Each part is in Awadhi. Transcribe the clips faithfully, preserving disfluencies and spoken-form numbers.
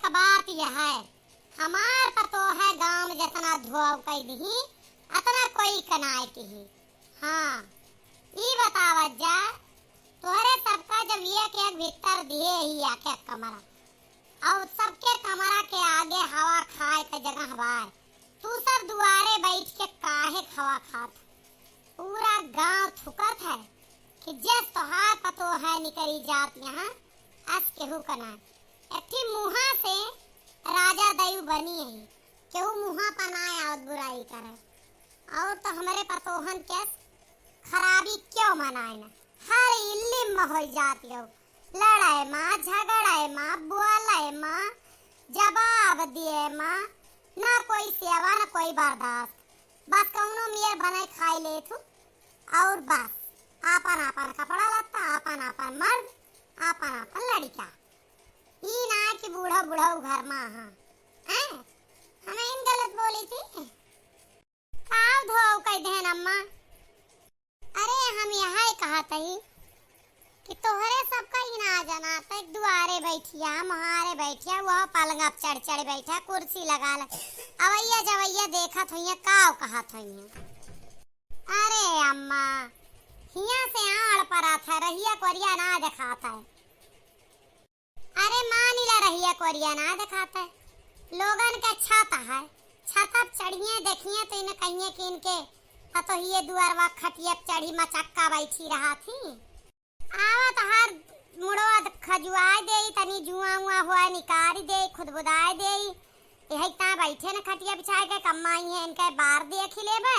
बात यह है, हमार पतोह गाँव में जतना धोव कइ दिही, अतना कोई क नाय किही। हाँ, ई बतावत जा, तोहरे सबका जब एक एक भीतर दिहे ही एक एक कमरा, अउर सबके कमरा के आगे हवा खाए क जगह बाय, तू सब दुआरे बैठ के काहे क हवा खात? पूरा गाँव थुकत है कि जस तोहार पतोह निकरी जात यहाँ, अस केहू क ना। एक ठे मुँहा से राजा दयू बनी है, केहू मुँहा पर ना आवत बुराई करे। अउर तो हमरे पतोहन के खराबी क्यों मनाए ना, हर इल्लिम में होइ जात हो, लड़ाई मा, झगड़ाई मा, बोलाई मा, जवाब दिए मा, ना कोई सेवा, ना कोई बर्दाश्त। बस कउनो मेर बनाई खाई लेत हूँ, अउर बस आपन आपन कपड़ा लत्ता, आपन आपन मर्द, आपन आपन लड़िका। ई ना कि बूढ़ा बूढ़ा घर मा हाँ, हैं? हम इन गलत बोली थी? काव धोव कइ देहन अम्मा? अरे, हम यहै कहत हई कि तोहरे सबका ही ना जनात है, दुआरे बैठिया, महारे बैठिया, वह पलंग पर चढ़ चढ़ बैठा, कुर्सी लगा ले, अवैया जवैया देखत होइया, काव कहत होइया। अरे अम्मा, हिया से आड़ परत है, रहिया कोरिया ना देखात है। अरे मानी ला, रहिया कोरिया ना देखात है, लोगन के छत है, छत पर चढ़िए देखिए तो इन्हें कहिए कि इनके पतोहिए दुआरवा खटिया पर चढ़ी मचक्का बैठी रहत ही। आवा तोहार मुड़वा खजुआए देई, तनी जुआ उआ हुआ निकारी देई, खुदबुदाए देई। यही ता बैठे न खटिया बिछाए के कम्मा आई है, इनके बार दिए खिलेबे।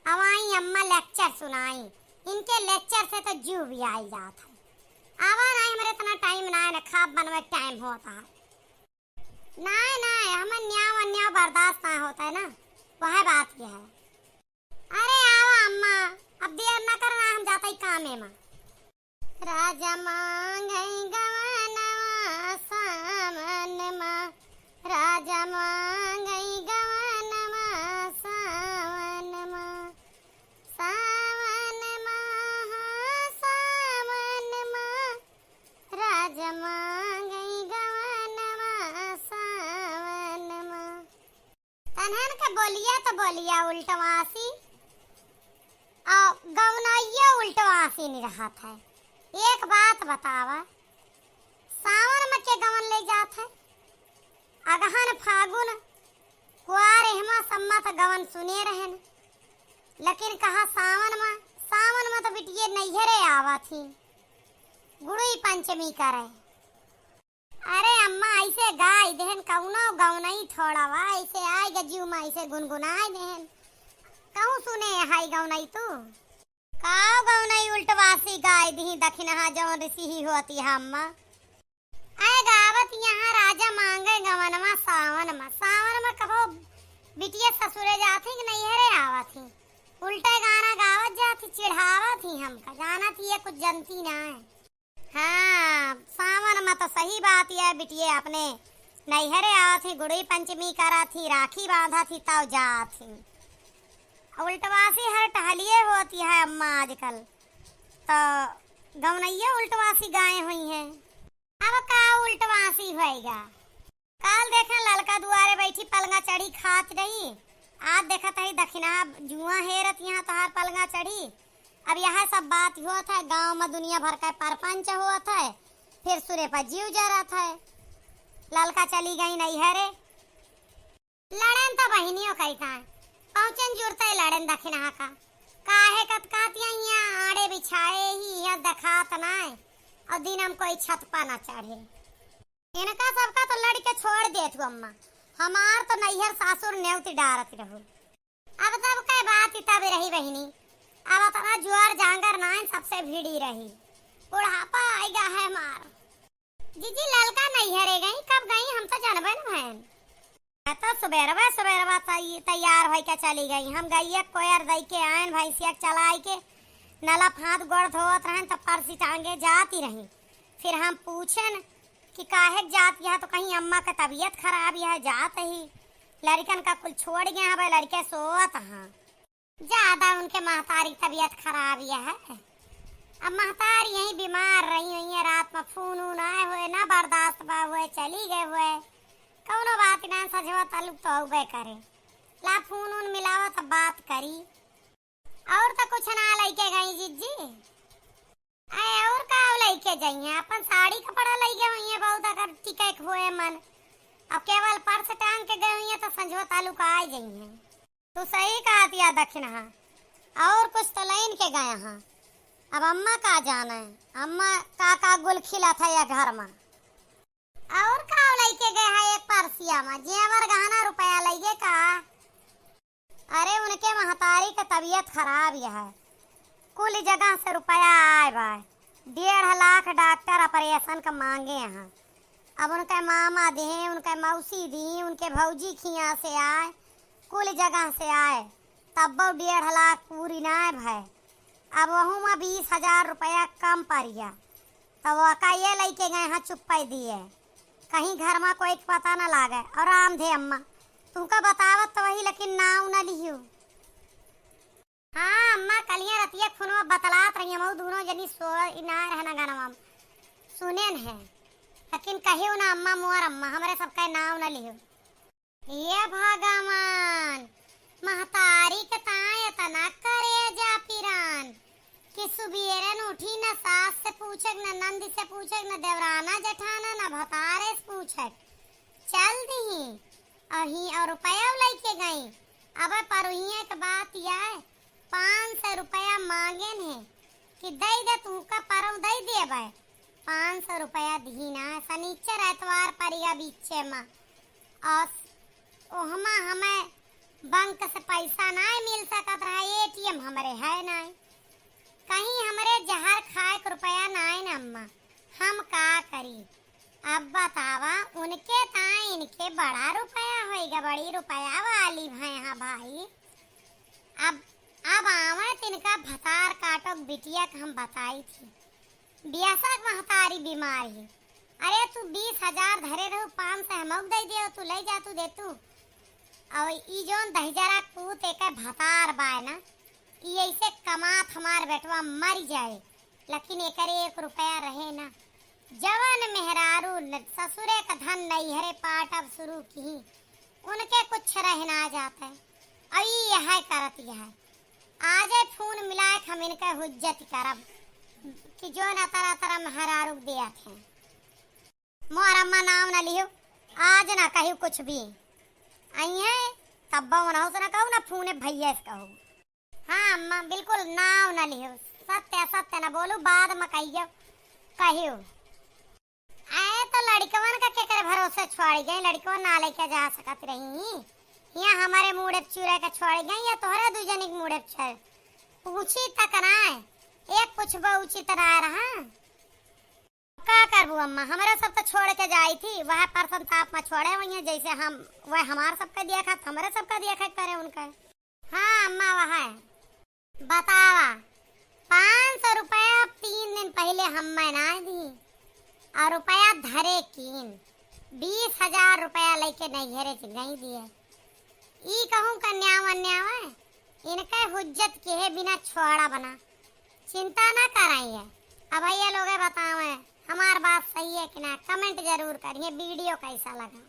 अवाई अम्मा lecture सुनाई, इनके lecture से तो जीव भी आई जात है। आवा ना, हमरे इतना time ना है ना, खाब बनवे time होता है। ना, ना, हमें न्याव अन्याव बर्दाश्त ना होता है ना, वह बात यह है। अरे आवा अम्मा, अब देर ना करना, हम जाते ही कामे मा। राजा मांगई गवनवा सावन मा, राजा मांगई गवनवा सावन मा, सावन मा, हाँ, सावन मा, राजा मांगई गवनवा सावन मा। तन्हन के बोलिया तो बोलिया उल्टवासी, अउ गवनइया उल्टवासी नहीं रहत है। एक बात बतावा, सावन में के गवन ले जात है? अगहन फागुन कुआर एहमा सम्मा त गवन सुने रहन, लेकिन कहा सावन में, सावन में तो बिटिये नैहरे आवा थी, गुड़ुई पंचमी करे। अरे अम्मा, ऐसे गाय देहन कउनो गौनई थोड़ा वा, ऐसे आय गजियू मा ऐसे गुनगुनाय देहन। कहूँ सुने हाई गौनई तू? काव गौनई उल्टवासी गाय दिही दखिनहा जौन रिसिही होती है अम्मा। आय गावत यहाँ राजा मांगे गवनवा सावन मा, सावन मा कबो बिटिया ससुरे जात ही कि नैहरे आवत ही? उल्टे गाना गावत जात ही, चिढ़ावत ही हमका, जानत ही ये कुछ जनती ना है। हाँ, सावन मा तो सही बात है, बिटिये अपने नैहरे आवत ही, गुड़ई पंचमी करत ही, राखी बांधत ही, तब जात ही। उल्टवासी हर टहलिए होती है अम्मा आजकल, तो गौनैया उल्टवासी गाए हुई हैं। अब का उल्टवासी होएगा? काल देखा ललका दुआरे बैठी पलंगा चढ़ी खात रही, आज देखत ही दखिनहा जुआ हेरत यहाँ तोहार पलंगा चढ़ी। अब यह सब बात होत है, गाँव मा दुनिया भर का परपंच होत है, फिर सुरे पर जीव जरत है। ललका चली गई नैहरे। लड़न तो बहिनियों कही था, पहुँचन जुरते लड़न दखिनहा का। काहे कत कहतिया यहाँ आड़े बिछाए ही, यहाँ देखात नाय, और दिन हम कोई छत पर ना चढ़े। इनका सबका तो लड़के छोड़ देत हूँ अम्मा, हमार तो नैहर सासुर नेवती डारत रहू। अब तब के बात ही तब रही बहिनी, अब अतना जुआर जांगर नाइन सबसे भिड़ी रही, बुढ़ापा आइगा है हमार। जीजी ललका नैहरे गई, कब गई हम तो जानबे न भैन। मैं तो सुबेरवा सुबेरवा तै-, तैयार होई के चली गई, हम गइया कोयर दई के आयन भैंसिया के चलाई के नला फाँद गोड़ धोवत रहन तब परसी टांगे जाती रही। फिर हम पूछेन कि काहे के जात यह, तो कहीं अम्मा के तबीयत खराब यह जात ही, लड़िकन का कुल छोड़ गया हवे, लड़िके सोवत हाँ। ज्यादा उनके महतारी तबीयत खराब यह है। अब महतारी यहीं बीमार रही हुई है, रात में फोन उन आए हुए, ना बर्दाश्त बा हुए, चली गए हुए। कौनो बात ना, सजवा तालुक तो होबे करे। ला फोन उन मिलावा तब बात करी। और तो कुछ ना लइके गई जिज्जी। अरे और का लइके जइहें, अपन साड़ी कपड़ा लइके हुइहें बहुत, अगर टिके के होए मन। अब केवल पर्स टांग के गए हुइहें तो संझवा तालुक आइ जइहें। तू सही कहतिया दखिनहा, और कुछ तो लइन के गए हाँ। अब अम्मा का जाने, अम्मा का का गुल खिलत है या घर मा। और का लइके गए है एक पर्सिया मा, जेवर गहना रुपया लइके का? अरे उनके महतारी के तबियत खराब यह है, कुल जगह से रुपया आए बा, डेढ़ लाख डॉक्टर ऑपरेशन का मांगे हैं। अब उनके मामा दिहे, उनके मौसी दी, उनके भौजी खिया से आए, कुल जगह से आए, तब वो डेढ़ लाख पूरी ना भय। अब वहू मा बीस हजार रुपया कम परिया, तब वका ये लइके गए हाँ चुप्पे दिए, कहीं घर मा कोई के पता ना लागे। और राम धे अम्मा, तुमका बतावत तो वही, लेकिन नाव ना लिहियो। हाँ अम्मा, कलिया रतिया खुनवा बतलात रही, हम दोनों जनी सो ना रहना गनवा में। सुनेन है, लेकिन कहियो ना अम्मा, मोर अम्मा, हमरे सबका नाव ना लिहियो। हे भगवान, महतारी के ताए इतना करेजा पिरान कि सुबेरन उठी न सास से पूछक, न नंद से पूछक, न देवराना जेठाना, न भतारे से पूछक। चल दिही अही और रुपया लइके गई। अब परुहिया के बात यह, पाँच सौ रुपया मांगेन है कि दइ दे, तू का परौ दइ देबे। पाँच सौ रुपया दिही ना, सनीचर एतवार परिया बीचे मा। और ओहमा हमें बैंक से पैसा नाय मिल सकत रहा, एटीएम हमरे है नाय। कहीं हमरे जहर खाए के रुपया नाय न अम्मा, हम का करी? अब बतावा, उनके ताए इनके बड़ा रुपया होइगा, बड़ी रुपया वाली भय हाँ भाई। अब, अब आवे तिनका भतार काटो के बिटिया के हम बताई थी। बेशक महतारी बीमार ही। अरे तू बीस हजार धरे रहू, पाँच सौ हमक दे दियो, तू ले जा, तू दे तू। और ई जोन दहिजरा पूत एकर भतार बाय ना, ई ऐसे कमात हमार बेटवा मर जाए, लेकिन एकरे एक रुपया रहे ना। जवन मेहरारू न-, ससुरे का धन नैहरे पाटब शुरू की, उनके कुछ रह ना जाते। और ई यह करत यह। आजे फोन मिलाए के हम इनके हुज्जत करब कि जोन अतर अतर मेहरारू देत हैं। मोर अम्मा नाव न लिहो, आज ना कहियो कुछ भी। आई है तब उनहु से ना कहू ना फोने भैया से कहू। हाँ अम्मा, बिल्कुल नाव न लिहो, सत्य असत्य न बोलू, बाद में कहियो, कहियो। आए तो लड़िकवन का केकरे भरोसे छोड़ी गई, लड़िकवन ना लेके जा सकत रही। यहाँ हमारे मूड़े पे चूरे के छोड़ी गई या तोहरे दू जनी के मूड़े पे चढ़। पूछी तक ना, एक पूछबो उचित ना रहा। का करबू अम्मा, हमरा सब तो छोड़ के जाई थी, वह परसन ताप में छोड़े हुई हैं, जैसे हम, वह हमार सबका दिया खा, हमरे सबका दिया खा करे उनका। हाँ अम्मा, वह है। बतावा, पाँच सौ रुपया तीन दिन पहले हम मैं ना दी, और रुपया धरे कीन, बीस हजार रुपया लेके नैहरे से गई दिए। ई कहूँ का न्याव अन्याव है, इनके हुज्जत के बिना छोड़ा बना। चिंता ना कराई है। अब ये लोग बतावे, हमार बात सही है कि ना, कमेंट जरूर करिए, वीडियो कैसा लगा।